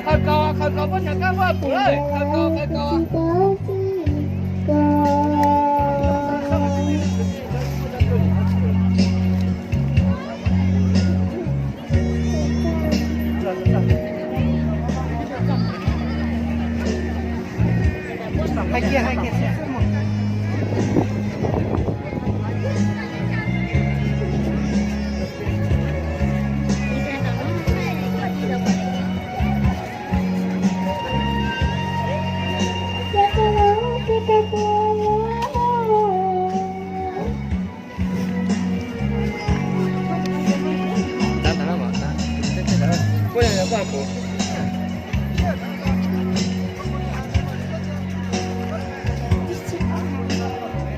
Qhov kaus, qhov kaus, poj niam kab muaj pum lawm, qhov kaus, qhov kaus.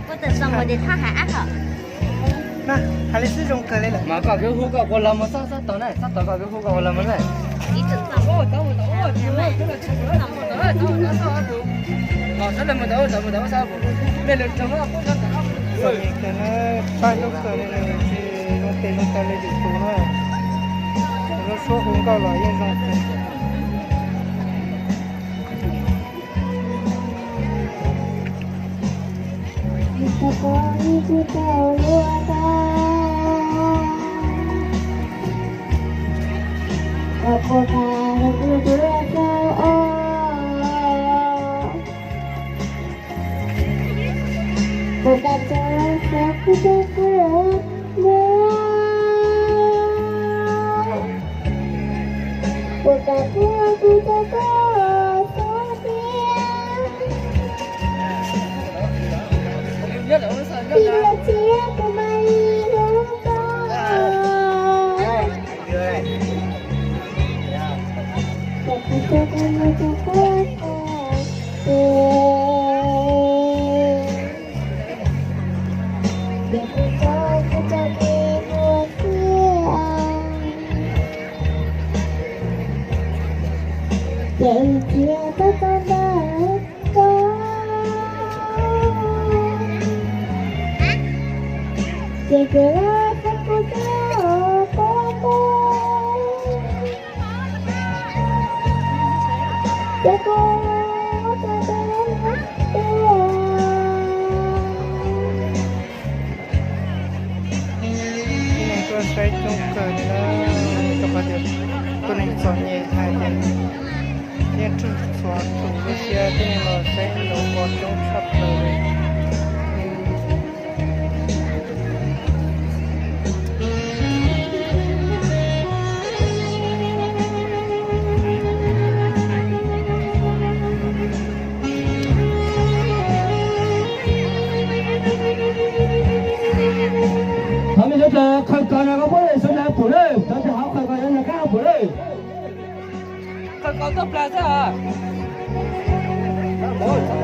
Ua tawm txog mus ces thaj hais ab hom. Hais li xwb zoo kawg li lawm. Mas koj peb hu koj ua los mus sab, sab tod na, sab tod koj peb hu koj ua los mus na. Txom nyem kawg na, pab hlub kawg li lawm tsis zoo tes zoo taw li lwm tus na. Lub suab hu nkauj los yeej zoo kawg. Puas kam tso xav kuv rau koj ua luaj? Puas kam tuaj kuv rau koj xav tias, ib los txiav kuv mas ib los koj. Kom kuv rau koj mus rau koj tag. Ces kuv tso kuv tso kev hlua tiag, ces txiav tau tau ntawm koj. Ces kuv los txog kuv txoj pov pob. Ces kuv txoj pov pob. Tuaj saib coob kawg li na, rau qhov tias tuaj neeg txom nyem hais tias yeej tsuj txhua tus lub siab thiaj li los saib ntau pom coob tshaj plaws li. Qhov me sawv daws khaws kos no koj puab sawv daws pum lawm, cov tus hauv khaws kos no koj puam lawm. Khaws kos tuaj plas xwb os.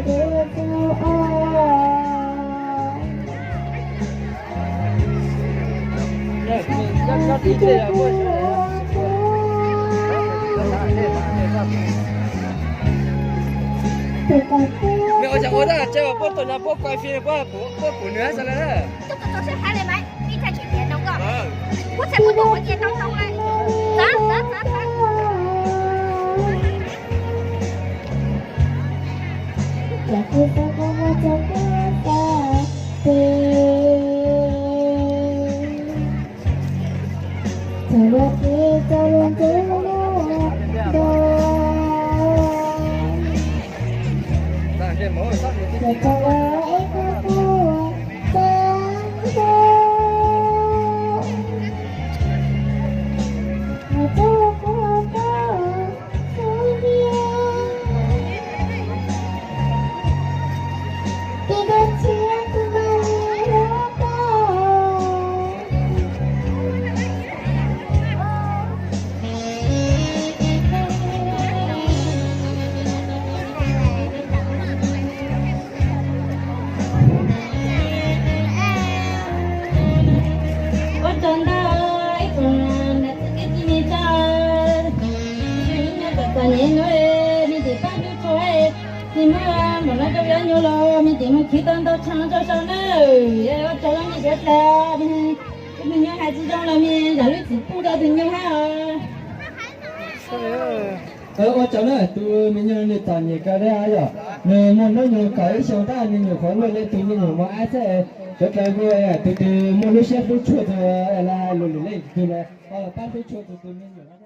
Nws ua cas ua dab tsi, puab tuaj no puab kuaj fim, puab pum nws xwb lawm. Ua tsaug ntau ib tsoom niam txiv kwv tij neej tsa, nyob tom txom nyem no, me ntxhais pab hlub tshua, tsis muaj npaum no rau yus nyuj los me ntxhais mus khwv tau ntau tshaj rau sau na. Ua tsaug me ntxhais, tus me nyuam hais tsis zoo los me zam lub txim pub rau tus nyuam hab os. Ua tsaug na, tus me nyuam nws txom nyem kawg li yom, nws muaj hnub nyoog kaum ib xyoos tab nws nyuam qhuav luaj li tus me nyuam mos ab xwb. Sawv daws kuj tus twg muaj lub siab hlub tshua tus los hais lus lwm leej twg los pab hlub tshua tus tus me nyuam no.